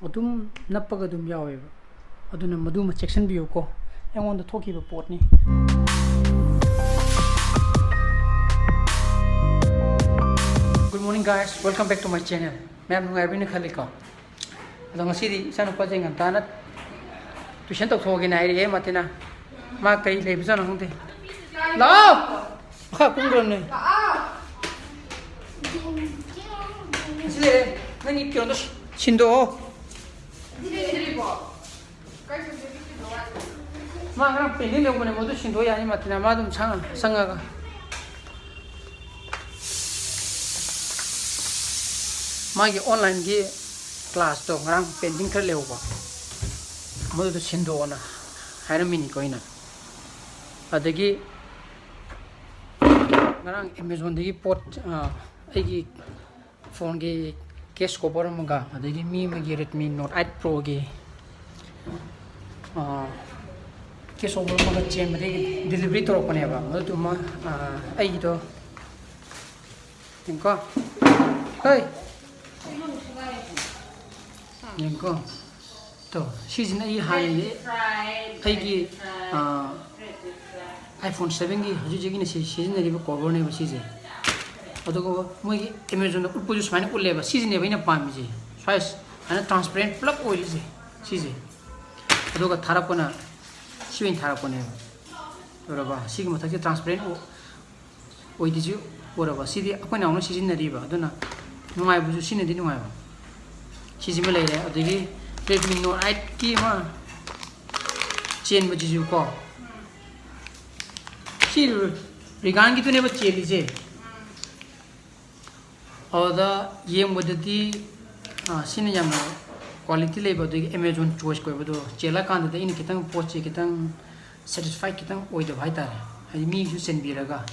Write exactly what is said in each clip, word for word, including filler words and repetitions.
ꯑꯗꯨꯝ ꯅꯞꯄꯒ ꯑꯗꯨꯝ ꯌꯥꯎꯋꯦꯕ꯫ ꯑꯗꯨꯅ ꯃꯗꯨꯃ ꯆꯦꯛꯁꯤꯟꯕꯤꯌꯨꯀꯣ, ꯑꯩꯉꯣꯟꯗ ꯊꯣꯛꯈꯤꯕ ꯄꯣꯠꯅꯤ꯫ Good morning guys, welcome back to my channel. ꯃꯌꯥꯝ ꯅꯨꯡꯉꯥꯏꯕꯤꯅ ꯈꯜꯂꯤꯀꯣ꯫ ꯑꯗꯣ ꯉꯁꯤꯗꯤ ꯏꯆꯥꯅꯨꯄꯥꯁꯦ ꯉꯟꯇꯥꯅ tuition ꯇꯧꯊꯣꯛꯑꯒꯦꯅ ꯍꯥꯏꯔꯛꯑꯦ ꯃꯥꯇꯤꯅ꯫ ꯃꯥ ꯀꯔꯤ ꯂꯩꯕꯖꯥꯠꯅꯣ ꯈꯪꯗꯦ꯫ ꯂꯥꯛꯑꯣ! ꯃꯈꯥ ꯀꯨꯝꯈ꯭ꯔꯕꯅꯦ꯫ ꯑꯁꯤ ꯂꯩꯔꯦ꯫ ꯅꯪꯒꯤ ꯀꯩꯅꯣꯗꯣ ꯁꯤꯟꯗꯣꯛꯑꯣ꯫ ꯃꯥ ꯉꯔꯥꯡ pending ꯂꯩꯍꯧꯕꯅꯦ, ꯃꯗꯨ ꯁꯤꯟꯗꯣꯛ ꯌꯥꯅꯤ ꯃꯥꯇꯤꯅ, ꯃꯥ ꯑꯗꯨꯝ ꯁꯪꯉ-, ꯆꯪꯉꯒ꯫ ꯃꯥꯒꯤ online ꯒꯤ class ꯇꯣ ꯉꯔꯥꯡ pending ꯈꯔ ꯂꯩꯍꯧꯕ, ꯃꯗꯨꯗꯣ ꯁꯤꯟꯗꯣꯛꯑꯣꯅ ꯍꯥꯏꯔꯝꯃꯤꯅꯤꯀꯣ ꯑꯩꯅ꯫ ꯑꯗꯒꯤ ꯉꯔꯥꯡ Amazon ꯗꯒꯤ ꯄꯣꯠ, ꯑ, ꯑꯩꯒꯤ phone ꯒꯤ case cover ꯑꯃꯒ, ꯑꯗꯒꯤ ꯃꯤ ꯑꯃꯒꯤ Redmi Note eight Pro ꯒꯤ, ꯑ, case cover ꯑꯃꯒ ꯆꯦꯟꯕꯗꯒꯤ delivery ꯇꯧꯔꯛꯄꯅꯦꯕ꯫ ꯃꯗꯨꯗꯨꯃ, ꯑ, ꯑꯩꯒꯤꯗꯣ, ꯌꯦꯡꯀꯣ꯫ ꯍꯩ! ꯌꯦꯡꯀꯣ꯫ ꯇꯣ, ꯁꯤꯁꯤꯅ ꯑꯩ ꯍꯥꯟꯅꯒꯤ ꯑꯩꯒꯤ, ꯑ, iPhone seven ꯒꯤ ꯍꯧꯖꯤꯛ ꯍꯧꯖꯤꯛ ꯑꯩꯅ ꯁꯤ-, ꯁꯤꯖꯤꯟꯅꯔꯤꯕ cover ꯅꯦꯕ ꯁꯤꯁꯦ꯫ ꯑꯗꯨꯒ ꯃꯣꯏꯒꯤ Amazon ꯗ ꯎꯠꯄꯁꯨ ꯁꯨꯃꯥꯏꯅ ꯎꯠꯂꯦꯕ꯫ ꯁꯤꯁꯤꯅꯦꯕ ꯑꯩꯅ ꯄꯥꯝꯃꯤꯁꯦ꯫ ꯁ꯭ꯋꯥꯏ ꯁꯨꯃꯥꯏꯅ transparent ꯄꯨꯂꯞ ꯑꯣꯏꯔꯤꯁꯦ, ꯁꯤꯁꯦ꯫ ꯑꯗꯨꯒ ꯊꯥꯔꯛꯄꯅ ꯁꯤ ꯑꯣꯏꯅ ꯊꯥꯔꯛꯄꯅꯦꯕ꯫ ꯎꯔꯕ? ꯁꯤꯒꯤ ꯃꯊꯛꯁꯦ transparent ꯑꯣ-, ꯑꯣꯏꯗꯣꯏꯁꯤ ꯎꯔꯕ? ꯁꯤꯗꯤ ꯑꯩꯈꯣꯏ ꯅꯥꯎꯅ ꯁꯤꯖꯤꯟꯅꯔꯤꯕ, ꯑꯗꯨꯅ ꯅꯨꯡꯉꯥꯏꯕꯁꯨ ꯁꯤꯅꯗꯤ ꯅꯨꯡꯉꯥꯏꯕ꯫ ꯁꯤꯁꯤꯃ ꯂꯩꯔꯦ꯫ ꯑꯗꯒꯤ Redmi Note eight ꯀꯤ ꯑꯃ ꯆꯦꯟꯕꯁꯤꯁꯨ ꯀꯣ, ꯁꯤ Regan ꯒꯤꯗꯨꯅꯦꯕ ꯆꯦꯜꯂꯤꯁꯦ꯫ ꯑꯗꯨꯗ ꯌꯦꯡꯕꯗꯗꯤ, ꯑ, ꯁꯤꯅ ꯌꯥꯝꯅ quality ꯂꯩꯕ, ꯑꯗꯒꯤ Amazon choice ꯑꯣꯏꯕꯗꯣ ꯆꯦꯜꯂꯀꯥꯟꯗꯗꯤ ꯑꯩꯅ ꯈꯤꯇꯪ ꯄꯣꯠꯁꯦ ꯈꯤꯇꯪ satisfy ꯈꯤꯇꯪ ꯑꯣꯏꯗꯕ ꯍꯥꯏꯇꯥꯔꯦ꯫ ꯍꯥꯏꯗꯤ ꯃꯤꯁꯨ ꯆꯦꯟꯕꯤꯔꯒ,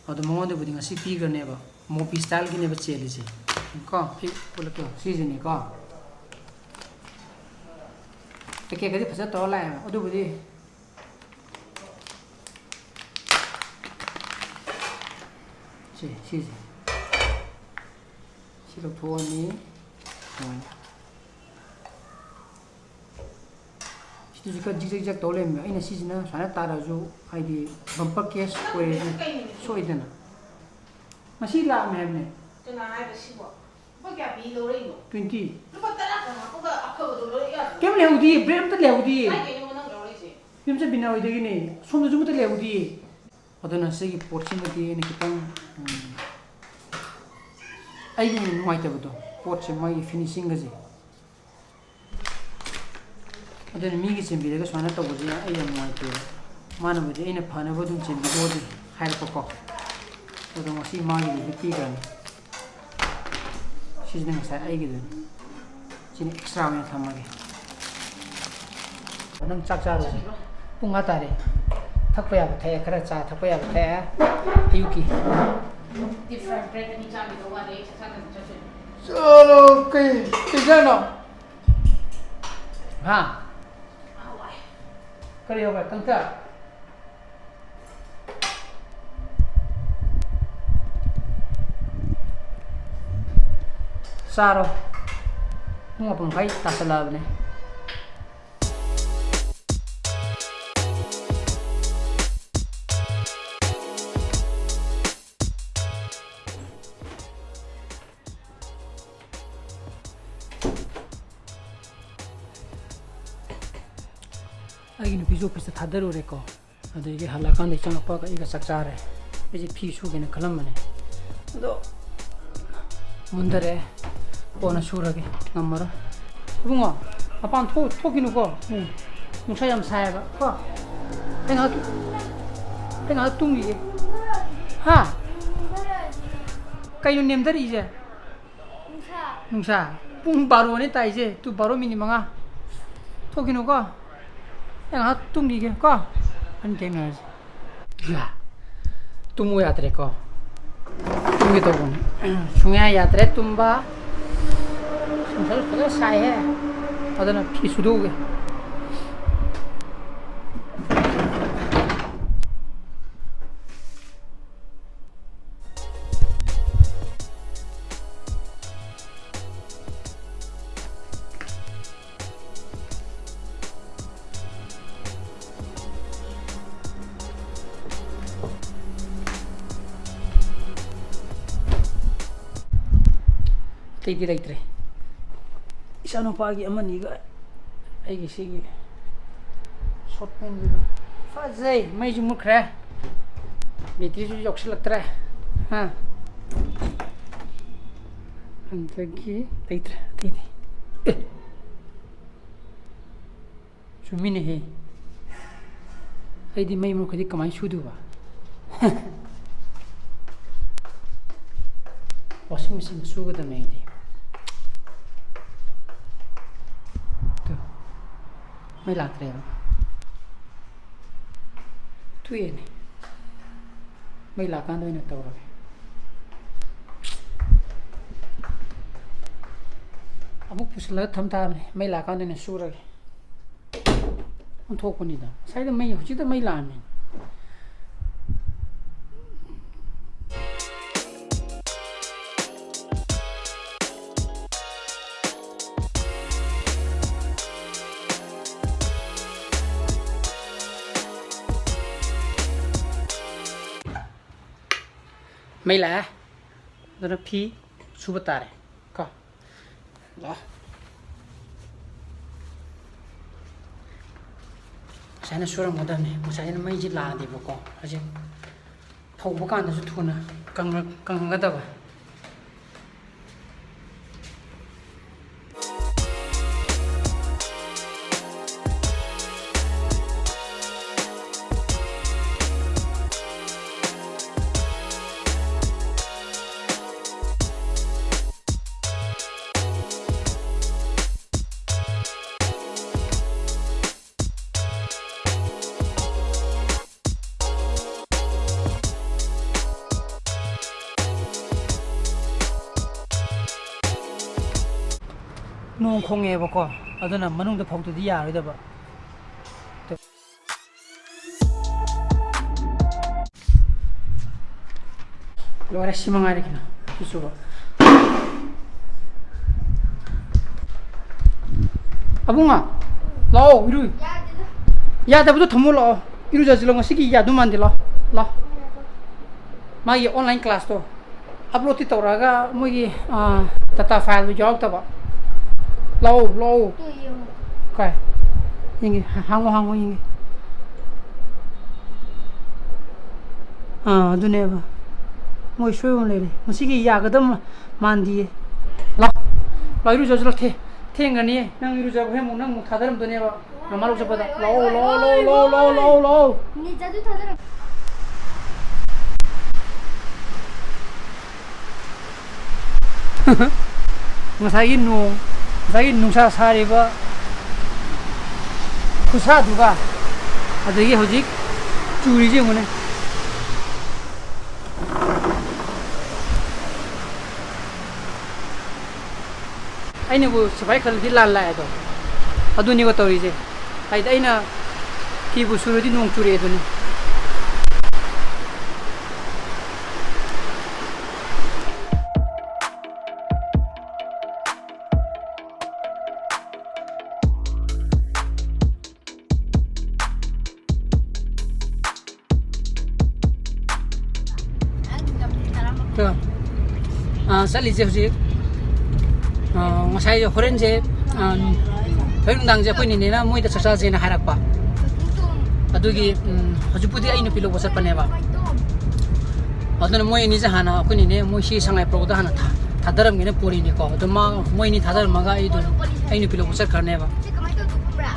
ꯑꯗꯣ ꯃꯉꯣꯟꯗꯕꯨꯗꯤ ꯉꯁꯤ ꯄꯤꯈ꯭ꯔꯅꯦꯕ, ꯃꯣꯄꯤ style ꯒꯤꯅꯦꯕ ꯆꯦꯜꯂꯤꯁꯦ꯫ ꯀꯣ, ꯑꯩ ꯎꯠꯂꯛꯀꯦ, ꯁꯤꯁꯤꯅꯦꯀꯣ꯫ packet ꯀꯗꯤ ꯐꯖꯅ ꯇꯧꯔ ꯂꯥꯛꯑꯦꯕ, ꯑꯗꯨꯕꯨꯗꯤ ꯁꯤ, ꯁꯤꯁꯦ꯫ ꯁꯤ ꯂꯧꯊꯣꯛꯑꯅꯤ꯫ ꯁꯨꯃꯥꯏꯅ꯫ ꯁꯤꯁꯨ ꯈꯔ ꯖꯤꯛ ꯖꯤꯛ ꯖꯤꯛ ꯇꯧ ꯂꯩꯔꯝꯃꯦ꯫ ꯑꯩꯅ ꯁꯤꯁꯤꯅ ꯁꯨꯃꯥꯏꯅ ꯇꯥꯔꯁꯨ, ꯍꯥꯏꯗꯤ, ꯕꯝꯄꯔ ꯀꯦꯁ ꯑꯣꯏꯔꯗꯤ ꯁꯣꯛꯏꯗꯅ꯫ ꯉꯁꯤ ꯂꯥꯛꯑꯝꯃꯦ ꯍꯥꯏꯕꯅꯦ꯫ ꯀꯅꯥ ꯍꯥꯏꯕ ꯁꯤꯕꯣ? ꯂꯨꯄꯥ ꯀꯌꯥ ꯄꯤ ꯂꯧꯔꯛꯏꯅꯣ? Twenty꯫ ꯂꯨꯄꯥ ꯇꯔꯥ ꯈꯛ ꯍꯥꯞꯄꯒ ꯑꯐꯕꯗꯣ ꯂꯧꯔꯛ ꯌꯥꯗ꯭ꯔꯣ? ꯀꯩꯝ ꯂꯩꯍꯧꯗꯤꯌꯦ, ꯕ꯭ꯔꯦꯗ ꯑꯝꯇ ꯂꯩꯍꯧꯗꯤꯌꯦ꯫ ꯀꯥꯏꯗꯩꯅꯣ ꯅꯪ ꯂꯧꯔꯛꯏꯁꯦ? ꯌꯨꯝꯆꯠ ꯕꯤꯅꯥ ꯍꯣꯏꯗꯒꯤꯅꯦ꯫ ꯁꯣꯝꯗꯁꯨ ꯑꯃꯠꯇ ꯂꯩꯍꯧꯗꯤꯌꯦ꯫ ꯑꯗꯨꯅ ꯁꯤꯒꯤ ꯄꯣꯠꯁꯤꯃꯗꯤ ꯑꯩꯅ ꯈꯤꯇꯪ, ꯎꯝ, ꯑꯩꯒꯤ ꯑꯣꯏꯅ ꯅꯨꯡꯉꯥꯏꯇꯕꯗꯣ, ꯄꯣꯠꯁꯦ ꯃꯥꯒꯤ ꯐꯤꯅꯤꯁꯤꯡꯒꯁꯦ꯫ ꯑꯗꯨꯅ ꯃꯤꯒꯤ ꯆꯦꯟꯕꯤꯔꯒ ꯁꯨꯃꯥꯏꯅ ꯇꯧꯕꯁꯦ ꯑꯩ ꯌꯥꯝ ꯅꯨꯡꯉꯥꯏꯇꯦꯕ꯫ ꯃꯥꯅꯕꯨꯗꯤ ꯑꯩꯅ ꯐꯅꯕ ꯑꯗꯨꯝ ꯆꯦꯟꯕꯤꯔꯣꯗꯤ ꯍꯥꯏꯔꯛꯄꯀꯣ꯫ ꯑꯗꯣ ꯉꯁꯤ ꯃꯥꯒꯤꯗꯤ ꯄꯤꯈ꯭ꯔꯅꯤ꯫ ꯁꯤꯁꯤꯅ ꯉꯁꯥꯏ ꯑꯩꯒꯤꯗꯨꯅꯤ꯫ ꯁꯤꯅ ꯑꯦꯛꯁꯇ꯭ꯔꯥ ꯑꯣꯏꯅ ꯊꯝꯃꯒꯦ꯫ ꯅꯪ ꯆꯥꯛ ꯆꯥꯔꯨꯁꯦ꯫ ꯄꯨꯡ ꯑꯥ ꯇꯥꯔꯦ꯫ ꯊꯛꯄ ꯌꯥꯕ ꯊꯛꯑꯦ, ꯈꯔ ꯆꯥ ꯊꯛꯄ ꯌꯥꯕ ꯊꯛꯑꯦ꯫ ꯑꯌꯨꯛꯀꯤ꯫ ꯗꯤꯞ ꯐ꯭ꯔꯥꯏ ꯕ꯭ꯔꯦꯗ ꯑꯅꯤ ꯆꯥꯈꯤꯗꯧ ꯋꯥꯠꯂꯤ, ꯑꯩ ꯆꯥꯛ ꯆꯥꯗꯅ ꯆꯠꯇꯣꯏꯅꯦ꯫ ꯆꯠꯂꯣ, ꯀꯩ, ꯀꯩ ꯆꯥꯅꯣ? ꯍꯥ? ꯍꯋꯥꯏ꯫ ꯀꯔꯤ ꯍꯋꯥꯏ? ꯀꯪꯇꯛ? ꯆꯥꯔꯣ꯫ ꯄꯨꯡ ꯃꯥꯄꯟ ꯃꯈꯥꯏ ꯇꯥꯁꯜꯂꯛꯑꯕꯅꯦ꯫ ꯑꯩꯒꯤ ꯅꯨꯄꯤꯁꯨ ꯑꯣꯐꯤꯁꯇ ꯊꯥꯗꯔꯨꯔꯦꯀꯣ꯫ ꯑꯗꯒꯤ ꯍꯜꯂꯛꯑꯀꯥꯟꯗ ꯆꯪꯉꯛꯄꯒ ꯑꯩꯒ ꯆꯥꯛ ꯆꯥꯔꯦ꯫ ꯑꯩꯁꯦ ꯐꯤ ꯁꯨꯒꯦꯅ ꯈꯜꯂꯝꯕꯅꯦ, ꯑꯗꯣ ꯃꯨꯟꯊꯔꯛꯑꯦ꯫ ꯀꯣꯟꯅ ꯁꯨꯔꯒꯦ, ꯉꯝꯃꯔꯣꯏ꯫ ꯏꯕꯨꯡꯉꯣ, ꯃꯄꯥꯟ ꯊꯣꯛ-, ꯊꯣꯛꯈꯤꯅꯨꯀꯣ꯫ ꯎꯝ꯫ ꯅꯨꯡꯁꯥ ꯌꯥꯝ ꯁꯥꯏꯌꯦꯕ ꯀꯣ꯫ ꯑꯩ ꯉꯥꯏꯍꯥꯛ, ꯑꯩ ꯉꯥꯏꯍꯥꯛ ꯇꯨꯝꯈꯤꯒꯦ꯫ ꯍꯥ? ꯀꯩꯅꯣ ꯅꯦꯝꯊꯔꯛꯏꯁꯦ? ꯅꯨꯡꯁꯥ꯫ ꯅꯨꯡꯁꯥ꯫ ꯄꯨꯡ ꯕꯥꯔꯣꯅꯦ ꯇꯥꯏꯁꯦ꯫ ꯇꯨ, ꯕꯥꯔꯣ ꯃꯤꯅꯤꯠ ꯃꯉꯥ꯫ ꯊꯣꯛꯈꯤꯅꯨꯀꯣ꯫ ꯑꯩ ꯉꯥꯏꯍꯥꯛ ꯇꯨꯝꯈꯤꯒꯦ ꯀꯣ꯫ ꯑꯅꯤ ꯊꯦꯡꯅꯔꯁꯤ꯫ ꯌꯥ꯫ ꯇꯨꯝꯃꯨ ꯌꯥꯗ꯭ꯔꯦꯀꯣ꯫ ꯇꯨꯝꯒꯦ ꯇꯧꯕꯅꯤ꯫ ꯁꯨꯡꯌꯥ ꯌꯥꯗ꯭ꯔꯦ ꯇꯨꯝꯕ꯫ ꯅꯨꯡꯁꯥꯁꯨ ꯐꯖꯅ ꯁꯥꯏꯍꯦ꯫ ꯑꯗꯨꯅ ꯐꯤ ꯁꯨꯗꯣꯛꯎꯒꯦ꯫ ꯑꯇꯩꯗꯤ ꯂꯩꯇ꯭ꯔꯦ꯫ ꯏꯆꯥꯅꯨꯄꯥꯒꯤ ꯑꯃꯅꯤꯒ ꯑꯩꯒꯤ ꯁꯤꯒꯤ ꯁꯣꯔꯠ ꯄꯦꯟꯁꯤꯒ꯫ ꯐꯖꯩ꯫ ꯃꯩꯁꯨ ꯃꯨꯠꯈ꯭ꯔꯦ꯫ ꯕꯦꯇ꯭ꯔꯤꯁꯨ ꯌꯥꯎꯁꯤꯜꯂꯛꯇ꯭ꯔꯦ꯫ ꯍꯥ? ꯑꯗꯒꯤ ꯂꯩꯇ꯭ꯔꯦ ꯑꯇꯩꯗꯤ꯫ ꯑꯦ! ꯆꯨꯝꯃꯤꯅꯦꯍꯦ꯫ ꯑꯩꯗꯤ ꯃꯩ ꯃꯨꯠꯈ꯭ꯔꯗꯤ ꯀꯃꯥꯏꯅ ꯁꯨꯗꯣꯏꯕ? Washing machine ꯁꯨꯒꯗꯕꯅꯦ ꯑꯩꯗꯤ꯫ ꯇꯨ꯫ ꯃꯩ ꯂꯥꯛꯇ꯭ꯔꯦꯕ꯫ ꯇꯣꯛꯑꯦꯅꯦ꯫ ꯃꯩ ꯂꯥꯛꯀꯥꯟꯗ ꯑꯣꯏꯅ ꯇꯧꯔꯒꯦ꯫ ꯑꯃꯨꯛ ꯄꯨꯁꯤꯜꯂꯒ ꯊꯝ ꯇꯥꯕꯅꯤ꯫ ꯃꯩ ꯂꯥꯛꯀꯥꯟꯗ ꯑꯣꯏꯅ ꯁꯨꯔꯒꯦ꯫ ꯑꯣꯟꯊꯣꯛꯄꯅꯤꯗ꯫ ꯉꯁꯥꯏꯗ ꯃꯩ, ꯍꯧꯖꯤꯛꯇ ꯃꯩ ꯂꯥꯛꯑꯝꯃꯤ꯫ ꯃꯩ ꯂꯥꯛꯑꯦ꯫ ꯑꯗꯨꯅ ꯐꯤ ꯁꯨꯕ ꯇꯥꯔꯦ ꯀꯣ꯫ ꯂꯥꯛꯑꯣ꯫ ꯉꯁꯥꯏꯅ ꯁꯨꯔꯝꯒꯗꯕꯅꯤ꯫ ꯉꯁꯥꯏꯅ ꯃꯩꯁꯤ ꯂꯥꯛꯑꯗꯤꯕꯀꯣ, ꯍꯧꯖꯤꯛ ꯐꯧꯕ ꯀꯥꯟꯗꯁꯨ ꯊꯨꯅ ꯀꯪꯉ-, ꯀꯪꯒꯗꯕ꯫ ꯅꯣꯡ ꯈꯣꯡꯉꯛꯑꯦꯕꯀꯣ, ꯑꯗꯨꯅ ꯃꯅꯨꯡꯗ ꯐꯧꯗꯗꯤ ꯌꯥꯔꯣꯏꯗꯕ꯫ ꯂꯣꯏꯔꯦ, ꯁꯤ ꯃꯉꯥꯏꯔꯦ ꯀꯩꯅꯣ꯫ ꯁꯤ ꯁꯨꯕ꯫ ꯑꯕꯨꯡꯉꯣ, ꯂꯥꯛꯑꯣ, ꯏꯔꯨ꯫ ꯌꯥꯗꯕꯗꯣ ꯊꯝꯃꯣ, ꯂꯥꯛꯑꯣ꯫ ꯏꯔꯨꯖꯁꯤ ꯂꯥꯛꯑꯣ, ꯉꯁꯤꯒꯤ ꯌꯥꯗꯧ ꯃꯥꯟꯗꯦ, ꯂꯥꯛꯑꯣ꯫ ꯂꯥꯛꯑꯣ꯫ ꯃꯥꯒꯤ online class ꯇꯣ꯫ ꯑꯞꯂꯣꯗꯇꯤ ꯇꯧꯔꯛꯑꯒ ꯃꯣꯏꯒꯤ, ꯑꯥ, ꯗꯇꯥ ꯐꯥꯏꯜꯗꯨ ꯌꯥꯎꯔꯛꯇꯕ꯫ ꯂꯥꯛꯑꯣ, ꯂꯥꯛꯑꯣ꯫ ꯇꯨ ꯌꯦꯡꯉꯣ꯫ ꯀꯥꯏ? ꯌꯦꯡꯒꯦ꯫ ꯍꯥꯡꯉꯣ, ꯍꯥꯡꯉꯣ, ꯌꯦꯡꯒꯦ꯫ ꯑꯥ, ꯑꯗꯨꯅꯦꯕ꯫ ꯃꯣꯏ ꯁꯣꯏꯕ ꯑꯃ ꯂꯩꯔꯦ꯫ ꯃꯁꯤꯒꯤ ꯌꯥꯒꯗꯕ ꯃꯥꯟꯗꯤꯌꯦ꯫ ꯂꯥꯛ, ꯂꯥꯛ, ꯏꯔꯨꯖꯁꯤ ꯂꯥꯛ, ꯊꯦ-, ꯊꯦꯡꯒꯅꯤꯌꯦ꯫ ꯅꯪ ꯏꯔꯨꯖꯕ ꯍꯦꯛ ꯑꯃꯨꯛ ꯅꯪ ꯑꯃꯨꯛ ꯊꯥꯗꯔꯝꯗꯣꯏꯅꯦꯕ꯫ ꯃꯃꯥ ꯂꯧ ꯆꯠꯄꯗ꯫ ꯂꯥꯛꯑꯣ, ꯂꯥꯛꯑꯣ, ꯂꯥꯛꯑꯣ, ꯂꯥꯛꯑꯣ, ꯂꯥꯛꯑꯣ, ꯂꯥꯛꯑꯣ꯫ ꯅꯤꯖꯥꯗꯨ ꯊꯥꯗꯔꯝ-꯫ ꯉꯁꯥꯏꯒꯤ ꯅꯣꯡ, ꯉꯁꯥꯏꯒꯤ ꯅꯨꯡꯁꯥ ꯁꯥꯔꯤꯕ ꯈꯨꯠꯁꯥꯗꯨꯒ ꯑꯗꯒꯤ ꯍꯧꯖꯤꯛ ꯆꯨꯔꯤꯁꯦ ꯌꯦꯡꯉꯨꯅꯦ꯫ ꯑꯩꯅꯕꯨ ꯁꯤꯐꯥꯏ ꯈꯜꯂꯗꯤ ꯂꯥꯟ ꯂꯥꯛꯑꯦꯗꯣ꯫ ꯑꯗꯨꯅꯤꯀꯣ ꯇꯧꯔꯤꯁꯦ꯫ ꯍꯥꯏꯗꯤ ꯑꯩꯅ ꯐꯤꯕꯨ ꯁꯨꯔꯗꯤ ꯅꯣꯡ ꯆꯨꯔꯛꯑꯦ ꯑꯗꯨꯅꯤ꯫ ꯀꯣ꯫ ꯑꯥ, ꯆꯠꯂꯤꯁꯦ ꯍꯧꯖꯤꯛ꯫ ꯑꯥ, ꯉꯁꯥꯏ ꯍꯣꯔꯦꯟꯁꯦ, ꯑꯥ, ꯍꯣꯔꯦꯟ ꯅꯨꯡꯗꯥꯡꯁꯦ ꯑꯩꯈꯣꯏ ꯅꯤꯅꯦꯅ ꯃꯣꯏꯗ ꯆꯥꯛ ꯆꯥꯁꯦꯅ ꯍꯥꯏꯔꯛꯄ꯫ ꯑꯗꯨꯒꯤ, ꯎꯝ, ꯍꯧꯖꯤꯛꯄꯨꯗꯤ ꯑꯩ ꯅꯨꯄꯤ ꯂꯧꯕ ꯆꯠꯄꯅꯦꯕ꯫ ꯑꯗꯨꯅ ꯃꯣꯏ ꯑꯅꯤꯁꯦ ꯍꯥꯟꯅ ꯑꯩꯈꯣꯏ ꯅꯤꯅꯦ ꯃꯣꯏ ꯁꯤ ꯁꯉꯥꯏ ꯄ꯭ꯔꯧꯗ ꯍꯥꯟꯅ ꯊꯥ-, ꯊꯥꯗꯔꯝꯒꯦꯅ ꯄꯨꯔꯤꯅꯤꯀꯣ꯫ ꯑꯗꯣ ꯃꯥ, ꯃꯣꯏ ꯑꯅꯤ ꯊꯥꯗꯔꯝꯃꯒ ꯑꯩ ꯑꯗꯨꯝ, ꯑꯩ ꯅꯨꯄꯤ ꯂꯧꯕ ꯆꯠꯈ꯭ꯔꯅꯦꯕ꯫ ꯁꯤ ꯀꯃꯥꯏꯅ ꯇꯧꯗꯣꯏꯅꯣ ꯈꯪꯕ꯭ꯔꯥ?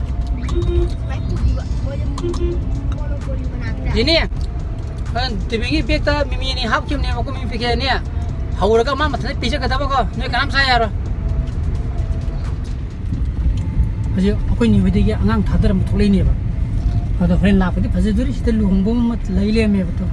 ꯁꯨꯃꯥꯏꯅ ꯄꯨꯗꯣꯏꯕ꯫ ꯃꯣꯏꯗ ꯃꯣꯅꯣꯄꯣꯂꯤ ꯃꯅꯥꯛꯇ꯫ ꯌꯦꯅꯦ, ꯑ, ꯇꯤꯕꯤꯒꯤ ꯕꯦꯛꯇ ꯃꯤꯃꯤ ꯑꯅꯤ ꯍꯥꯞꯈꯤꯕꯅꯦꯕꯀꯣ, ꯃꯤꯃꯤ ꯄꯤꯀꯦꯠ ꯑꯅꯤ꯫ ꯍꯧꯔꯒ ꯃꯥ ꯃꯊꯟꯇ ꯄꯤꯖꯒꯗꯕꯀꯣ, ꯅꯣꯏ ꯀꯅꯥꯝ ꯆꯥ ꯌꯥꯔꯣꯏ꯫ ꯍꯧꯖꯤꯛ ꯑꯩꯈꯣꯏ ꯅꯤꯍꯣꯏꯗꯒꯤ ꯑꯉꯥꯡ ꯊꯥꯗꯔꯝꯕ ꯊꯣꯛꯂꯛꯏꯅꯦꯕ꯫ ꯑꯗꯣ ꯍꯣꯔꯦꯟ ꯂꯥꯛꯄꯗꯤ ꯐꯖꯗꯣꯔꯤ, ꯁꯤꯗ ꯂꯨꯍꯣꯡꯕ ꯑꯃ ꯂꯩ ꯂꯩꯔꯝꯃꯦꯕ ꯇꯣ꯫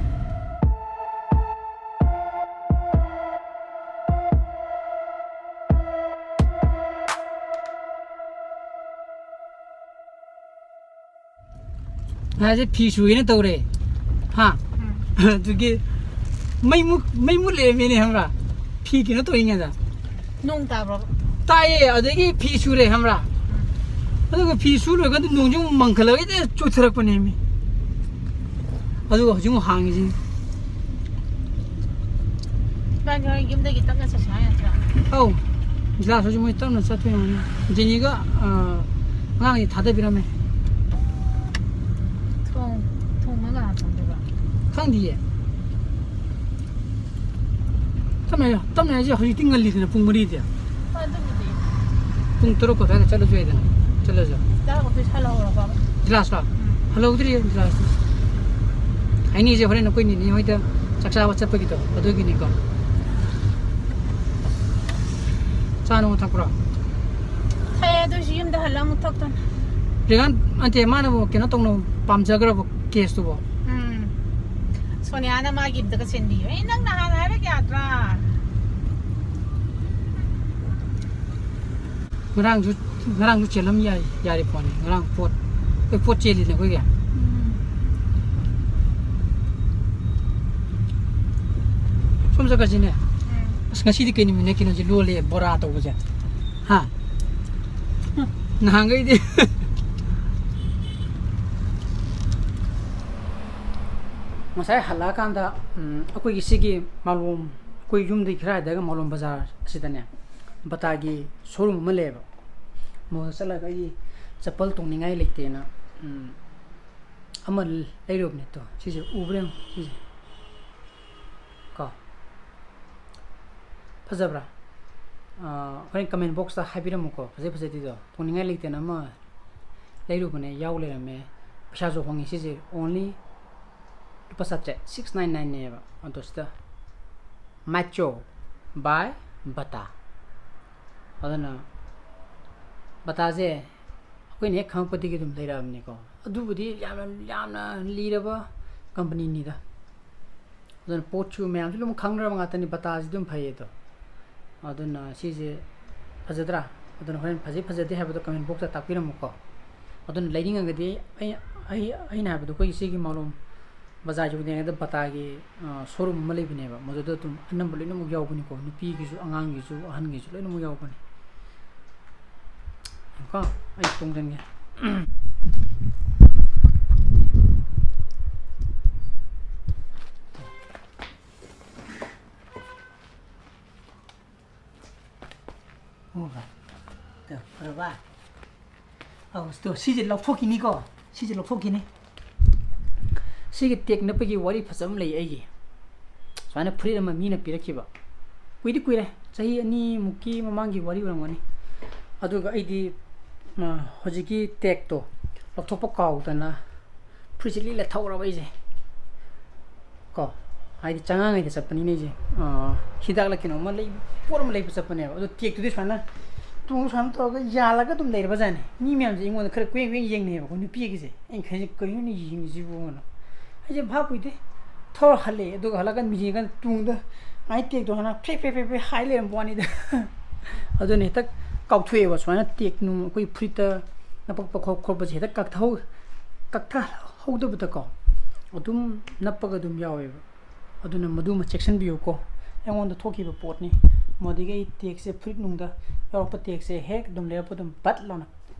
ꯉꯁꯥꯏꯁꯦ ꯐꯤ ꯁꯨꯒꯦꯅ ꯇꯧꯔꯦ꯫ ꯍꯥ? ꯎꯝ꯫ ꯑꯗꯨꯒꯤ ꯃꯩ ꯃꯨꯠ-, ꯃꯩ ꯃꯨꯠ ꯂꯩꯔꯝꯃꯦꯅꯦ, ꯈꯪꯕ꯭ꯔꯥ? ꯐꯤ ꯀꯩꯅꯣ ꯇꯧꯔꯤꯉꯩꯗ꯫ ꯅꯣꯡ ꯇꯥꯕ꯭ꯔꯣ? ꯇꯥꯏꯌꯦ, ꯑꯗꯒꯤ ꯐꯤ ꯁꯨꯔꯦ, ꯈꯪꯕ꯭ꯔꯥ? ꯎꯝ꯫ ꯑꯗꯨꯒ ꯐꯤ ꯁꯨ ꯂꯣꯏꯔꯀꯥꯟꯗ ꯅꯣꯡꯁꯦ ꯑꯃꯨꯛ ꯃꯪꯈꯠꯂꯒ ꯍꯦꯛꯇ ꯆꯨꯊꯔꯛꯄꯅꯦꯃꯤ꯫ ꯑꯗꯨꯒ ꯍꯧꯖꯤꯛ ꯑꯃꯨꯛ ꯍꯥꯡꯉꯤꯁꯤꯅꯤ꯫ ꯏꯕꯥꯅꯤ ꯍꯣꯔꯦꯟ ꯌꯨꯝꯗꯒꯤ ꯇꯞꯅ ꯆꯠꯁꯦ ꯍꯥꯏ ꯅꯠꯇ꯭ꯔꯥ? ꯑꯧ, ꯖꯤꯂꯥꯁ ꯍꯣꯏꯁꯨ ꯃꯣꯏ ꯇꯞꯅ ꯆꯠꯇꯣꯏ ꯑꯣꯏꯔꯝꯒꯅꯤ꯫ ꯖꯦꯅꯤꯒ, ꯑ, ꯑꯉꯥꯡꯁꯤ ꯊꯥꯗꯕꯤꯔꯝꯃꯦ꯫ ꯊꯣꯡ, ꯊꯣꯡꯅ ꯀꯅꯥ ꯊꯣꯡꯗꯣꯏꯕ? ꯈꯪꯗꯤꯌꯦ꯫ ꯇꯞꯅ ꯍꯥꯏꯌꯣ, ꯇꯞꯅ ꯍꯥꯏꯁꯦ ꯍꯧꯖꯤꯛꯇꯤ ꯉꯜꯂꯤꯗꯅ, ꯄꯨꯡ ꯃꯔꯤꯗꯤ꯫ ꯍꯣꯏ, ꯑꯗꯨꯕꯨꯗꯤ꯫ ꯄꯨꯡ ꯇꯔꯨꯛ ꯑꯗꯨꯋꯥꯏꯗ ꯆꯠꯂꯁꯨ ꯌꯥꯏꯗꯅ, ꯆꯠꯂꯁꯨ꯫ ꯆꯥꯛ ꯑꯣꯐꯤꯁ ꯍꯜꯍꯧꯔꯕ? ꯖꯤꯂꯥꯁꯂꯣ? ꯎꯝ꯫ ꯍꯜꯍꯧꯗ꯭ꯔꯤꯌꯦ, ꯖꯤꯂꯥꯁꯇꯤ꯫ ꯍꯥꯏꯅꯤꯁꯦ ꯍꯣꯔꯦꯟ ꯑꯩꯈꯣꯏ ꯅꯤꯅꯦ ꯍꯣꯏꯗ ꯆꯥꯛ ꯆꯥꯕ ꯆꯠꯄꯒꯤꯗꯣ, ꯑꯗꯨꯒꯤꯅꯤꯀꯣ꯫ ꯆꯥ ꯅꯨꯡ ꯊꯛꯄ꯭ꯔꯣ? ꯊꯛꯑꯦ, ꯑꯗꯨꯏꯁꯨ ꯌꯨꯝꯗ ꯍꯜꯂ ꯑꯃꯨꯛ ꯊꯛꯇꯣꯏꯅꯦ꯫ ꯔꯦꯒꯥꯟ, ꯅꯠꯇꯦ, ꯃꯥꯅꯕꯨ ꯀꯩꯅꯣ ꯇꯧꯅ ꯄꯥꯝꯖꯈ꯭ꯔꯕ ꯀꯦꯁꯇꯨꯕꯣ? ꯎꯝ꯫ ꯁꯣꯅꯤꯌꯥꯅ ꯃꯥꯒꯤ ꯑꯝꯇꯒ ꯆꯦꯟꯕꯤꯌꯨ꯫ ꯑꯦ, ꯅꯪ ꯅꯍꯥꯟ ꯍꯥꯏꯔꯒ ꯌꯥꯗ꯭ꯔꯥ? ꯉꯔꯥꯡꯁꯨ, ꯉꯔꯥꯡꯁꯨ ꯆꯦꯜꯂꯝ ꯌꯥꯏ, ꯌꯥꯔꯤ ꯄꯣꯠꯅꯤ꯫ ꯉꯔꯥꯡ ꯄꯣꯠ, ꯑꯩꯈꯣꯏ ꯄꯣꯠ ꯆꯦꯜꯂꯤꯅꯦ ꯑꯩꯈꯣꯏꯒꯤ꯫ ꯎꯝ꯫ ꯁꯣꯝ ꯆꯠꯈ꯭ꯔꯁꯤꯅꯦ꯫ ꯎꯝ꯫ ꯑꯁ, ꯉꯁꯤꯗꯤ ꯀꯩ ꯅꯨꯃꯤꯠꯅ ꯀꯩꯅꯣꯁꯦ ꯂꯣꯜꯂꯦ, ꯕꯣꯔꯥ ꯇꯧꯕꯁꯦ? ꯍꯥ? ꯅꯍꯥꯟꯈꯩꯗꯤ꯫ ꯉꯁꯥꯏ ꯍꯜꯂꯛꯑꯀꯥꯟꯗ, ꯎꯝ, ꯑꯩꯈꯣꯏꯒꯤ ꯁꯤꯒꯤ ꯃꯥꯂꯣꯝ, ꯑꯩꯈꯣꯏ ꯌꯨꯝꯗꯒꯤ ꯈꯔ ꯍꯥꯏꯗꯔꯒ ꯃꯥꯂꯣꯝ ꯕꯖꯥꯔ ꯑꯁꯤꯗꯅꯦ, ꯕꯇꯥꯒꯤ ꯁꯣꯔꯨꯝ ꯑꯃ ꯂꯩꯌꯦꯕ꯫ ꯃꯣꯏꯗ ꯆꯠꯂꯒ ꯑꯩꯒꯤ ꯆꯄꯜ ꯇꯣꯡꯅꯤꯡꯉꯥꯏ ꯂꯩꯇꯦꯅ, ꯎꯝ, ꯑꯃ ꯂꯩꯔꯨꯕꯅꯦ꯫ ꯇꯣ, ꯁꯤꯁꯦ ꯎꯕ꯭ꯔꯥ ꯌꯦꯡꯉꯣ, ꯁꯤꯁꯦ꯫ ꯀꯣ꯫ ꯐꯖꯕ꯭ꯔꯥ? ꯑꯥ, ꯍꯣꯔꯦꯟ comment boxꯇ ꯍꯥꯏꯕꯤꯔꯝꯃꯨꯀꯣ, ꯐꯖꯩ ꯐꯖꯗꯦꯗꯣ꯫ ꯇꯣꯡꯅꯤꯡꯉꯥꯏ ꯂꯩꯇꯅ ꯑꯃ ꯂꯩꯔꯨꯕꯅꯦ, ꯌꯥꯎ ꯂꯩꯔꯝꯃꯦ꯫ ꯄꯩꯁꯥꯁꯨ ꯍꯣꯡꯉꯤ ꯁꯤꯁꯦ, only ꯂꯨꯄꯥ ꯆꯥꯇ꯭ꯔꯦꯠ, six nine nineꯅꯦꯕ꯫ ꯑꯗꯣ ꯁꯤꯗ Macho by Bata꯫ ꯑꯗꯨꯅ Bataꯁꯦ ꯑꯩꯈꯣꯏꯅ ꯍꯦꯛ ꯈꯪꯉꯛꯄꯗꯒꯤ ꯑꯗꯨꯝ ꯂꯩꯔꯛꯑꯕꯅꯤꯀꯣ꯫ ꯑꯗꯨꯕꯨꯗꯤ ꯌꯥꯝꯅ, ꯌꯥꯝꯅ ꯂꯤꯔꯕ companyꯅꯤꯗ꯫ ꯑꯗꯨꯅ ꯄꯣꯠꯁꯨ ꯃꯌꯥꯝꯁꯨ ꯑꯗꯨꯝ ꯈꯪꯅꯔꯕ ꯉꯥꯛꯇꯅꯤ, Bataꯁꯤ ꯑꯗꯨꯝ ꯐꯩ ꯑꯗꯣ꯫ ꯑꯗꯨꯅ ꯁꯤꯁꯦ ꯐꯖꯗ꯭ꯔꯥ? ꯑꯗꯨꯅ ꯍꯣꯔꯦꯟ ꯐꯖꯩ ꯐꯖꯗꯦ ꯍꯥꯏꯕꯗꯣ comment boxꯇ ꯇꯥꯛꯄꯤꯔꯝꯃꯨꯀꯣ꯫ ꯑꯗꯨꯅ ꯂꯩꯅꯤꯡꯉꯒꯗꯤ ꯑꯩ, ꯑꯩ, ꯑꯩꯅ ꯍꯥꯏꯕꯗꯣ ꯑꯩꯈꯣꯏꯒꯤ ꯁꯤꯒꯤ ꯃꯥꯂꯣꯝ ꯕꯖꯥꯔ ꯌꯧꯗ꯭ꯔꯤꯉꯩꯗ Bataꯒꯤ, ꯑ, showroom ꯑꯃ ꯂꯩꯕꯅꯦꯕ, ꯃꯗꯨꯗ ꯑꯗꯨꯝ ꯑꯅꯝꯕ ꯂꯣꯏꯅꯃꯛ ꯌꯥꯎꯕꯅꯤꯀꯣ, ꯅꯨꯄꯤꯒꯤꯁꯨ, ꯑꯉꯥꯡꯒꯤꯁꯨ, ꯑꯍꯟꯒꯤꯁꯨ ꯂꯣꯏꯅꯃꯛ ꯌꯥꯎꯕꯅꯤ꯫ ꯀꯣ, ꯑꯩ ꯇꯣꯡꯖꯟꯒꯦ꯫ ꯐꯔꯕ? ꯑꯧ, ꯇꯣ, ꯁꯤꯁꯦ ꯂꯧꯊꯣꯛꯈꯤꯅꯤꯀꯣ꯫ ꯁꯤꯁꯦ ꯂꯧꯊꯣꯛꯈꯤꯅꯤ꯫ ꯁꯤꯒꯤ ꯇꯦꯛ ꯅꯞꯄꯒꯤ ꯋꯥꯔꯤ ꯐꯖꯕ ꯑꯃ ꯂꯩ ꯑꯩꯒꯤ꯫ ꯁꯨꯃꯥꯏꯅ ꯐꯨꯔꯤꯠ ꯑꯃ ꯃꯤꯅ ꯄꯤꯔꯛꯈꯤꯕ꯫ ꯀꯨꯏꯗꯤ ꯀꯨꯏꯔꯦ, ꯆꯍꯤ ꯑꯅꯤꯃꯨꯛꯀꯤ ꯃꯃꯥꯡꯒꯤ ꯋꯥꯔꯤ ꯑꯣꯏꯔꯝꯒꯅꯤ꯫ ꯑꯗꯨꯒ ꯑꯩꯗꯤ, ꯑ, ꯍꯧꯖꯤꯛꯀꯤ ꯇꯦꯛꯇꯣ ꯂꯧꯊꯣꯛꯄ ꯀꯥꯎꯗꯅ ꯐꯨꯔꯤꯠꯁꯦ ꯂꯤꯠꯂ ꯊꯧꯔꯕ ꯑꯩꯁꯦ꯫ ꯀꯣ, ꯍꯥꯏꯗꯤ ꯆꯉꯥꯡꯉꯩꯗ ꯆꯠꯄꯅꯤꯅ ꯑꯩꯁꯦ, ꯑ, ꯍꯤꯗꯥꯛꯂ ꯀꯩꯅꯣꯝꯃ ꯂꯩ-, ꯄꯣꯠ ꯑꯃ ꯂꯩꯕ ꯆꯠꯄꯅꯦꯕ꯫ ꯑꯗꯣ ꯇꯦꯛꯇꯨꯗꯤ ꯁꯨꯃꯥꯏꯅ ꯇꯨꯡ ꯁꯨꯃꯥꯏꯅ ꯇꯧꯔꯒ ꯌꯥꯜꯂꯒ ꯑꯗꯨꯝ ꯂꯩꯔꯕꯖꯥꯠꯅꯤ꯫ ꯃꯤ ꯃꯌꯥꯝꯁꯦ ꯑꯩꯉꯣꯟꯗ ꯈꯔ ꯀꯨꯌꯦꯡ ꯀꯨꯌꯦꯡ ꯌꯦꯡꯅꯩꯌꯦꯕꯀꯣ, ꯅꯨꯄꯤꯒꯤꯁꯦ꯫ ꯑꯩꯅ ꯈꯜꯂꯤꯁꯦ, "ꯀꯩꯅꯣꯅꯦ ꯌꯦꯡꯉꯤꯁꯤꯕꯨ?" ꯑꯅ꯫ ꯑꯩꯁꯦ ꯚꯥꯞ ꯑꯣꯏꯗꯦ꯫ ꯊꯧꯔ ꯍꯜꯂꯛꯑꯦ꯫ ꯑꯗꯨꯒ ꯍꯜꯂꯛꯑꯀꯥꯟꯗ ꯃꯤꯡꯁꯦꯜ ꯌꯦꯡꯀꯥꯟꯗ ꯇꯨꯡꯗ ꯑꯩ ꯇꯦꯛꯇꯣ ꯍꯥꯟꯅ ꯐ꯭ꯔꯦ ꯐ꯭ꯔꯦ ꯐ꯭ꯔꯦ ꯐ꯭ꯔꯦ ꯍꯥꯏ ꯂꯩꯔꯝꯕ ꯋꯥꯅꯤꯗ꯫ ꯑꯗꯨꯅ ꯍꯦꯛꯇ ꯀꯥꯎꯊꯣꯛꯑꯦꯕ꯫ ꯁꯨꯃꯥꯏꯅ ꯇꯦꯛ ꯅꯨꯡ ꯑꯩꯈꯣꯏ ꯐꯨꯔꯤꯠꯇ ꯅꯄꯛꯄ ꯈꯣꯠ-, ꯈꯣꯠꯄꯁꯦ ꯍꯦꯛꯇ ꯀꯛꯊꯍꯧ-, ꯀꯛꯊꯍꯧꯗꯕꯗꯀꯣ ꯑꯗꯨꯝ ꯅꯞꯄꯒ ꯑꯗꯨꯝ ꯌꯥꯎꯋꯦꯕ꯫ ꯑꯗꯨꯅ ꯃꯗꯨꯃ ꯆꯦꯛꯁꯤꯟꯕꯤꯌꯨꯀꯣ꯫ ꯑꯩꯉꯣꯟꯗ ꯊꯣꯛꯈꯤꯕ ꯄꯣꯠꯅꯤ꯫ ꯃꯗꯨꯗꯒꯤ ꯑꯩ ꯇꯦꯛꯁꯦ, ꯐꯨꯔꯤꯠ ꯅꯨꯡꯗ ꯌꯥꯎꯔꯛꯄ ꯇꯦꯛꯁꯦ ꯍꯦꯛ ꯑꯗꯨꯝ ꯂꯩꯔꯛꯄ ꯑꯗꯨꯝ ꯕꯠ ꯂꯥꯎꯅ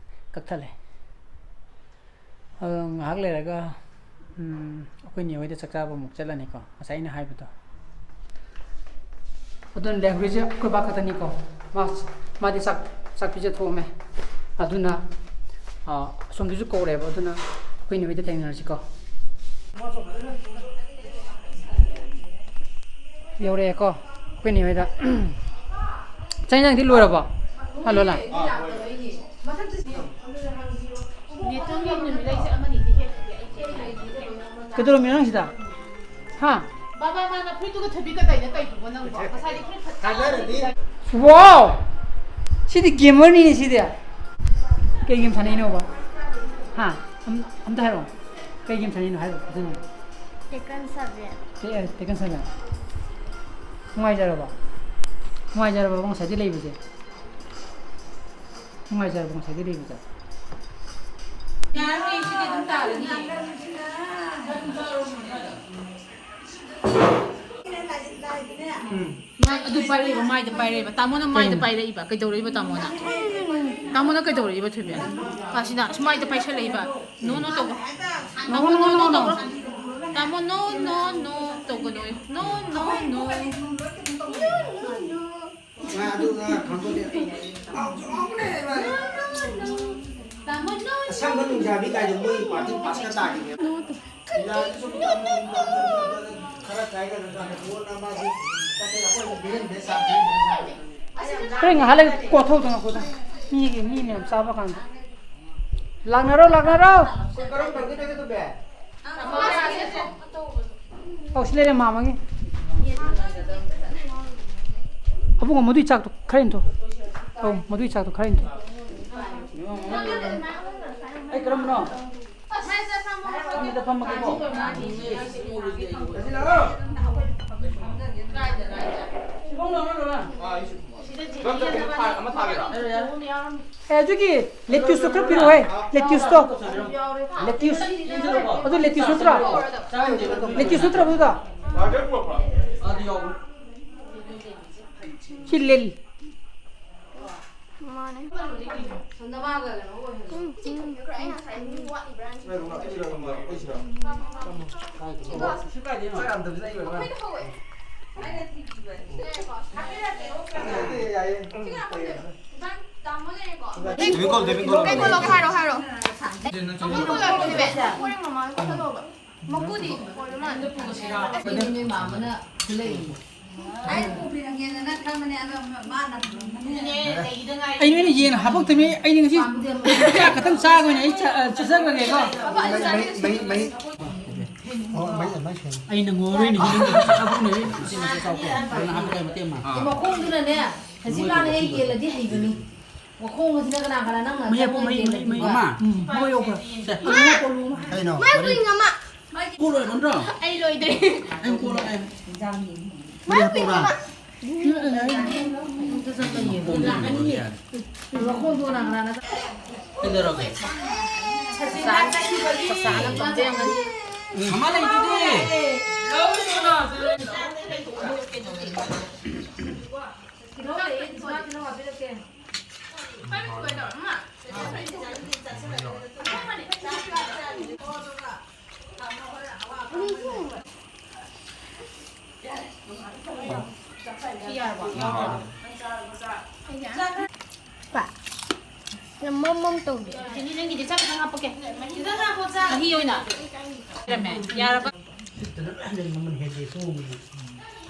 ꯀꯛꯊꯠꯂꯦ꯫ ꯑꯗꯣ ꯉꯥꯏꯍꯥꯛ ꯂꯩꯔꯒ, ꯎꯝ, ꯑꯩꯈꯣꯏ ꯅꯦ ꯍꯣꯏꯗ ꯆꯥꯛ ꯆꯥꯕ ꯑꯃꯨꯛ ꯆꯠꯂꯅꯤꯀꯣ, ꯉꯁꯥꯏ ꯑꯩꯅ ꯍꯥꯏꯕꯗꯣ꯫ ꯑꯗꯨꯅ ꯂꯩꯍꯧꯔꯤꯁꯦ ꯑꯩꯈꯣꯏ ꯕꯥ ꯈꯛꯇꯅꯤꯀꯣ꯫ ꯃꯥ, ꯃꯥꯗꯤ ꯆꯥꯛ, ꯆꯥꯛ ꯄꯤꯖ ꯊꯣꯛꯑꯝꯃꯦ꯫ ꯑꯗꯨꯅ, ꯑ, ꯑꯁꯣꯝꯗꯁꯨ ꯀꯧꯔꯦꯕ, ꯑꯗꯨꯅ ꯑꯩꯈꯣꯏ ꯅꯦ ꯍꯣꯏꯗ ꯊꯦꯡꯅꯔꯁꯤꯀꯣ꯫ ꯌꯧꯔꯛꯑꯦꯀꯣ ꯑꯩꯈꯣꯏ ꯅꯦ ꯍꯣꯏꯗ꯫ ꯆꯥꯛ ꯏꯟꯖꯥꯡꯗꯤ ꯂꯣꯏꯔꯕꯣ? ꯍꯜꯂꯣ, ꯂꯥ꯫ ꯀꯩꯗꯧꯔꯝꯃꯤꯅꯣ ꯅꯪ ꯁꯤꯗ? ꯍꯥ? ꯕꯥꯕꯥ, ꯃꯥꯅ ꯐꯨꯔꯤꯠꯇꯨꯒ ꯊꯣꯏꯕꯤ ꯀꯗꯥꯏꯗ ꯇꯩꯗꯨꯕꯣ ꯅꯪꯕꯣ? ꯉꯁꯥꯏꯗꯤ ꯐꯨꯔꯤꯠ ꯐꯖ ꯋꯥꯎ! ꯁꯤꯗꯤ ꯒꯦꯃꯔꯅꯤꯅꯦ ꯁꯤꯗꯤ꯫ ꯀꯩ ꯒꯦꯝ ꯁꯥꯟꯅꯩꯅꯣꯕ? ꯍꯥ? ꯑꯝ-, ꯑꯝꯇ ꯍꯥꯏꯔꯛꯑꯣ꯫ ꯀꯩ ꯒꯦꯝ ꯁꯥꯟꯅꯩꯅꯣ ꯍꯥꯏꯔꯛꯑꯣ ꯐꯖꯅ꯫ Taken seven. ꯇꯦ-, ꯑꯦ, ꯇꯦꯀꯟ ꯁꯚꯦꯟ꯫ ꯅꯨꯡꯉꯥꯏꯖꯔꯕꯣ? ꯅꯨꯡꯉꯥꯏꯖꯔꯕꯣ ꯉꯁꯥꯏꯗꯤ ꯂꯩꯕꯁꯦ? ꯅꯨꯡꯉꯥꯏꯖꯔꯕꯣ ꯉꯁꯥꯏꯗꯤ ꯂꯩꯕꯁꯦ? ꯌꯥꯔꯣꯏ, ꯁꯤꯗꯤ ꯑꯗꯨꯝ ꯇꯥꯔꯅꯤ꯫ ꯎꯝ꯫ ꯃꯥ ꯑꯗꯨ ꯄꯥꯏꯔꯛꯏꯕ, ꯃꯥꯏꯗ ꯄꯥꯏꯔꯛꯏꯕ꯫ ꯇꯥꯃꯣꯅ ꯃꯥꯏꯗ ꯎꯝ꯫ ꯄꯥꯏꯔꯛꯏꯕ꯫ ꯀꯩꯗꯧꯔꯛꯏꯕ ꯇꯥꯃꯣꯅ? ꯇꯥꯃꯣꯅ ꯀꯩꯗꯧꯔꯛꯏꯕ, ꯊꯣꯏꯕꯤ? ꯑꯁꯤꯗ ꯁꯨꯃꯥꯏꯗ ꯄꯥꯏꯁꯜꯂꯛꯏꯕ꯫ ꯅꯣ, ꯅꯣ ꯇꯧꯕ꯫ ꯅꯣ, ꯇꯥꯃꯣ, ꯅꯣ, ꯅꯣ, ꯅꯣ, ꯅꯣ, ꯅꯣ꯫ ꯇꯥꯃꯣ, ꯅꯣ, ꯅꯣ, ꯅꯣ ꯇꯧꯒꯅꯣꯌꯨ꯫ ꯅꯣ, ꯅꯣ, ꯅꯣ꯫ ꯅꯣ, ꯅꯣ, ꯅꯣ꯫ ꯃꯥ ꯑꯗꯨ ꯉꯥ ꯈꯪꯄꯣꯠꯇꯦ꯫ ꯄꯥꯎ ꯆꯥꯎꯕꯅꯦ ꯃꯥꯗꯤ꯫ ꯅꯨꯡꯖꯥꯕꯤ ꯀꯥꯏꯗꯣ ꯃꯣꯏ ꯄꯥꯔꯇꯤ ꯄꯥꯁꯀ ꯇꯥꯈꯤꯅꯦ꯫ ꯂꯤꯂꯥꯗꯨꯁꯨ ꯈꯔ ꯀꯥꯏꯈ꯭ꯔꯒ ꯀꯣꯟꯅ ꯃꯥꯁꯤ ꯆꯠꯈ꯭ꯔꯦ꯫ ꯑꯩꯈꯣꯏ ꯕꯤꯔꯦꯟ ꯕꯦꯁ ꯁꯥꯕ ꯍꯣꯔꯦꯟ ꯉꯥꯏꯍꯥꯛ ꯂꯩꯔꯒ ꯀꯣꯠꯊꯧꯗꯅ ꯀꯣꯠꯊꯧ꯫ ꯃꯤꯒꯤ ꯃꯤ ꯃꯌꯥꯝ ꯆꯥꯕ ꯀꯥꯟꯗ꯫ ꯂꯥꯛꯅꯔꯣ, ꯂꯥꯛꯅꯔꯣ꯫ ꯑꯩꯈꯣꯏ ꯀꯔꯝ ꯇꯧꯒꯦ ꯇꯧꯒꯦ ꯇꯧꯕꯦ? ꯑꯧ, ꯁꯤ ꯂꯩꯔꯦ ꯃꯥꯃꯒꯤ꯫ ꯑꯕꯨꯡꯉꯣ, ꯃꯗꯨꯏ ꯆꯥꯛꯇꯣ ꯈꯔ ꯏꯟꯊꯣꯛ꯫ ꯑꯧ, ꯃꯗꯨꯏ ꯆꯥꯛꯇꯣ ꯈꯔ ꯏꯟꯊꯣꯛ꯫ ꯑꯩ ꯀꯔꯝꯕꯅꯣ? ꯑꯃꯗ ꯐꯝꯃꯒꯦꯀꯣ꯫ ꯑꯃ ꯊꯥꯒꯦꯔꯣ? ꯑꯦ, ꯑꯗꯨꯒꯤ ꯂꯦꯇ꯭ꯌꯨꯁꯇꯣ ꯈꯔ ꯄꯤꯔꯛꯑꯣꯍꯦ꯫ ꯂꯦꯇ꯭ꯌꯨꯁꯇꯣ꯫ ꯂꯦꯇ꯭ꯌꯨꯁ꯫ ꯑꯗꯨ ꯂꯦꯇ꯭ꯌꯨꯁ ꯅꯠꯇ꯭ꯔꯣ? ꯂꯦꯇ꯭ꯌꯨꯁ ꯅꯠꯇ꯭ꯔꯣ ꯑꯗꯨꯗꯣ? ꯁꯤ ꯂꯤꯜ꯫ ꯃꯥꯅꯦ꯫ ꯀꯩꯅꯣ ꯀꯣꯜ ꯂꯧꯒꯦ ꯍꯥꯏꯔꯣ, ꯍꯥꯏꯔꯣ꯫ ꯃꯀꯨꯗꯤ? ꯑꯩꯅ ꯌꯦꯟ ꯍꯥꯄꯛꯇꯕꯅꯤ, ꯑꯩꯗꯤ ꯉꯁꯤ ꯆꯥꯛ ꯈꯛꯇꯪ ꯆꯥꯒꯦꯅ ꯑꯩ ꯆꯠ-, ꯑ, ꯆꯠꯆꯈ꯭ꯔꯒꯦꯀꯣ꯫ ꯃꯩ, ꯃꯩ, ꯃꯩ꯫ ꯑꯣ, ꯃꯩ, ꯃꯩ ꯁꯦꯝꯃꯦ꯫ ꯑꯩꯅ ꯉꯣꯔꯣꯏꯅ ꯍꯤꯡꯅꯤꯡꯗꯕ ꯆꯥꯛ ꯄꯨꯝꯅꯃꯛ ꯏꯁꯤꯡ ꯑꯁꯤ ꯆꯥꯎꯀꯣ꯫ ꯐꯖꯅ ꯍꯥꯞꯄꯒ ꯃꯇꯦꯛ ꯑꯃ꯫ ꯃꯈꯣꯡꯗꯨꯅꯅꯦ, ꯍꯧꯖꯤꯛꯀꯥꯟ ꯑꯩ ꯌꯦꯜꯂꯗꯤ ꯍꯩꯕꯅꯤ꯫ ꯃꯈꯣꯡ ꯑꯁꯤꯅ ꯀꯅꯥ ꯀꯅꯥ ꯅꯪꯅ ꯃꯩ ꯍꯥꯞꯄꯨ, ꯃꯩ, ꯃꯩ, ꯃꯩ꯫ ꯃꯃꯥ, ꯎꯝ, ꯃꯩ ꯌꯧꯕ꯭ꯔꯥ? ꯁꯦ, ꯀꯣꯜꯂꯨ, ꯀꯣꯜꯂꯨ, ꯃꯃꯥ꯫ ꯀꯩꯅꯣ? ꯃꯥꯏ ꯃꯔꯤ꯫ ꯎꯔꯤꯡ ꯑꯃ꯫ ꯀꯣꯜꯂꯣꯏ ꯅꯠꯇ꯭ꯔꯣ? ꯑꯩ ꯂꯣꯏꯗ꯭ꯔꯦ꯫ ꯑꯩ ꯀꯣꯜꯂꯒꯦ꯫ ꯃꯥꯏ ꯎꯔꯤꯡ ꯑꯃ꯫ ꯀꯩꯗꯧꯔꯒꯦ? ꯃꯃꯥ ꯂꯩꯗꯨꯗꯤ꯫ ꯃꯝ ꯃꯝ ꯇꯧꯗꯦ꯫ ꯆꯤꯅꯤ ꯅꯪꯒꯤꯗꯤ ꯆꯥꯛ ꯈꯤꯇꯪ ꯍꯥꯞꯄꯛꯀꯦ꯫ ꯈꯤꯇꯪ ꯍꯥꯞꯄꯣ ꯆꯥꯛ꯫ ꯃꯍꯤ ꯑꯣꯏꯅ꯫ ꯂꯩꯔꯝꯃꯦ꯫ ꯌꯥꯔꯕ?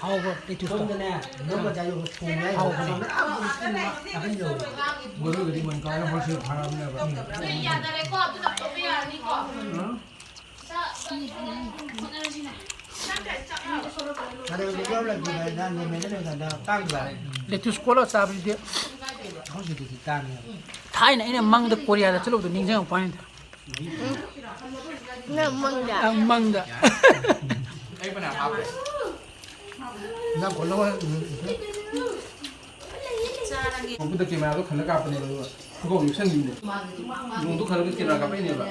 ꯍꯥꯎꯕ ꯂꯦꯇꯨꯁꯇꯣ꯫ ꯁꯣꯝꯗꯅꯦ ꯅꯝꯃ ꯆꯥꯏ ꯊꯣꯡ ꯌꯥꯏ꯫ ꯍꯥꯎꯕꯅꯦ꯫ ꯃꯔꯨꯒꯗꯤ ꯃꯣꯏ ꯀꯥꯏꯅ ꯍꯣꯜꯁꯦꯜ ꯊꯥꯔꯛꯑꯕꯅꯦꯕ꯫ ꯌꯥꯗꯔꯦꯀꯣ꯫ ꯑꯗꯨ ꯇꯧꯊꯣꯛꯄ ꯌꯥꯔꯅꯤꯀꯣ꯫ ꯂꯦꯇꯨꯁ ꯀꯣꯠꯂꯒ ꯆꯥꯕꯁꯤꯗꯤ ꯍꯧꯖꯤꯛꯇꯤ ꯇꯥꯡꯉꯦ꯫ ꯊꯥꯏꯅ ꯑꯩꯅ ꯃꯪꯗ ꯀꯣꯔꯤꯌꯥꯗ ꯆꯠꯂꯨꯕꯗꯣ ꯅꯤꯡꯁꯤꯡꯉꯛꯄ ꯋꯥꯅꯤꯗ꯫ ꯅꯪ ꯃꯪꯗ? ꯑ, ꯃꯪꯗ꯫ ꯅꯪ ꯀꯣꯜꯂꯣ꯫ ꯃꯈꯨꯠꯇ ꯀꯦꯃꯦꯔꯥꯗꯣ ꯈꯜꯂ ꯀꯥꯞꯄꯅꯦꯕ, ꯑꯗꯨꯒ ꯈꯨꯗꯣꯡ ꯌꯦꯞꯁꯟꯈꯤꯕꯅꯦ꯫ ꯅꯣꯡꯗꯣ ꯈꯜꯂꯒ ꯀꯦꯃꯦꯔꯥ ꯀꯥꯞꯄꯛꯏꯅꯦꯕ꯫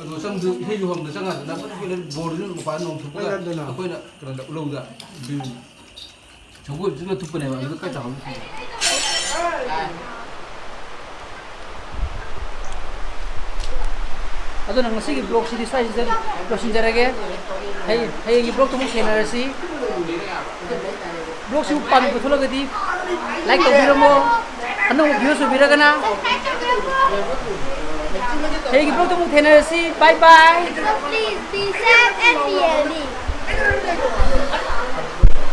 ꯑꯗꯣ ꯆꯪꯗ ꯏꯁꯩ ꯌꯧꯐꯝꯗ ꯆꯪꯉꯗꯅ ꯕꯣꯔꯗꯨꯅ ꯃꯄꯥꯟ ꯅꯣꯡ ꯊꯨꯞꯄꯒ ꯑꯩꯈꯣꯏꯅ ꯀꯩꯅꯣꯗ ꯎꯂꯧꯗ ꯁꯒꯣꯜꯁꯤꯒ ꯊꯨꯞꯄꯅꯦꯕ꯫ ꯑꯗꯨꯗ ꯀꯩ ꯇꯧꯍꯧꯗꯦ꯫ ꯑꯗꯨꯅ ꯉꯁꯤꯒꯤ ꯕ꯭ꯂꯣꯒꯁꯤꯗꯤ ꯁ꯭ꯋꯥꯏꯁꯤꯗ ꯂꯣꯏꯁꯤꯟꯖꯔꯒꯦ꯫ ꯍꯌꯦꯡ, ꯍꯌꯦꯡꯒꯤ ꯕ꯭ꯂꯣꯒꯇ ꯑꯃꯨꯛ ꯊꯦꯡꯅꯔꯁꯤ꯫ ꯕ꯭ꯂꯣꯒꯁꯤꯕꯨ ꯄꯥꯝꯕꯤꯕ ꯊꯣꯛꯂꯒꯗꯤ ꯂꯥꯏꯛ ꯇꯧꯕꯤꯔꯝꯃꯣ꯫ ꯑꯅꯧꯕ ꯚ꯭ꯌꯨꯁ ꯑꯣꯏꯕꯤꯔꯒꯅ ꯍꯌꯦꯡꯒꯤ ꯕ꯭ꯂꯣꯒꯇ ꯑꯃꯨꯛ ꯊꯦꯡꯅꯔꯁꯤ꯫ ꯕꯥꯏ ꯕꯥꯏ꯫ So please be safe and be healthy.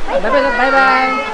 By by, by by.